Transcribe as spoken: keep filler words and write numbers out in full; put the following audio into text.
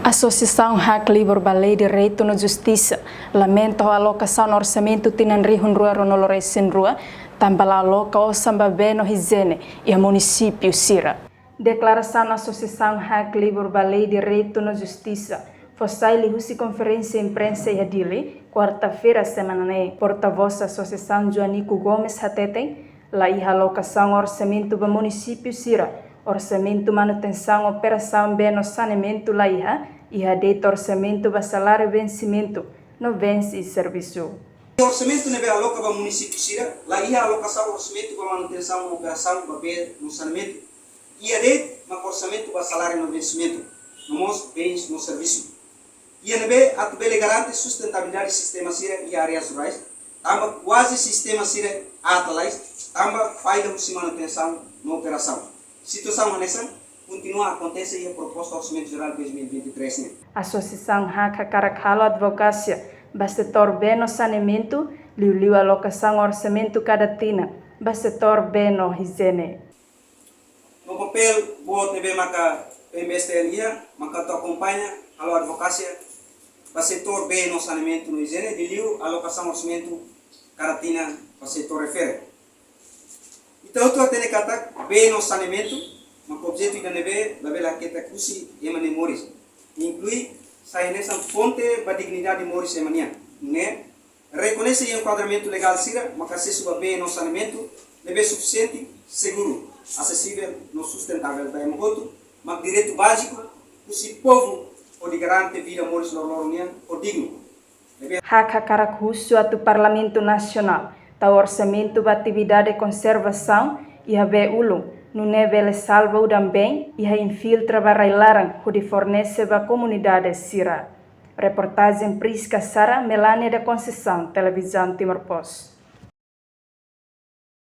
Asosiasaun Hak Livre ba Lei, Direitu no Justisa lamenta ho alokasaun orsamentu tinan rihun rua ruanulu resin rua, tanba la aloka osan ba bee no ijiene iha munisípiu sira. Deklarasaun Asosiasaun Hak Livre ba Lei, Direitu no Justisa fó sai liuhusi konferénsia imprensa iha Dili, kuarta-feira semana ne'e. Portavós asosiasaun Joanico Gomes hateten, la iha alokasaun orsamentu ba munisípiu sira, orsamentu manutensaun operasaun bee no saneamentu la iha, iha de'it orsamentu ba saláriu vensimentu no vense servisu. Orsamentu ne'ebé aloka ba munisípiu sira, la iha alokasaun orsamentu ba manutensaun operasaun ba bee no saneamentu. Iha de'it mak orsamentu ba saláriu no vensimentu, no mós bens no servisu. Iha ne'ebé atu bele garante sustentabilidade sistema sira iha áreas rurais, tanba kuaze sistema sira aat lalais, tanba falla husi manutensaun no operasaun. Situasaun hanesan kontinua akontese iha proposta Orsamentu Jerál dois mil e vinte e três nian. Asosiasaun Hak hakarak halo advokasia ba setór bee no saneamentu, liuliu alokasaun orsamentu kada tinan ba setór bee no ijiene. No papél boot ne'ebé maka P M B S T L iha, maka atu akompaña, halo advokasia ba setór bee no saneamentu no ijiene, liuliu alokasaun orsamentu kada tinan ba setór refere. Ita hotu hatene katak bee no saneamentu maka objetu ida ne'ebé labele haketak husi ema nia moris, inklui sai hanesan fonte ba dignidade moris ema nian. Ne'e rekoñese iha enkuadramentu legál sira maka asesu ba bee no saneamentu ne'ebé sufisiente, seguru, asesivel no sustentavel ba ema hotu, mak direitu báziku husi povu hodi garante vida moris loroloron nian ho dignu. Hak hakarak husu atu Parlamentu Nasionál tau orsamentu ba atividade konservasaun iha bee ulun, nune'e bele salva udan-been iha infiltra ba rai-laran hodi fornese ba komunidade sira. Reportajen Prisca Sara, Melania da Conceição, Televizaun Timor Post.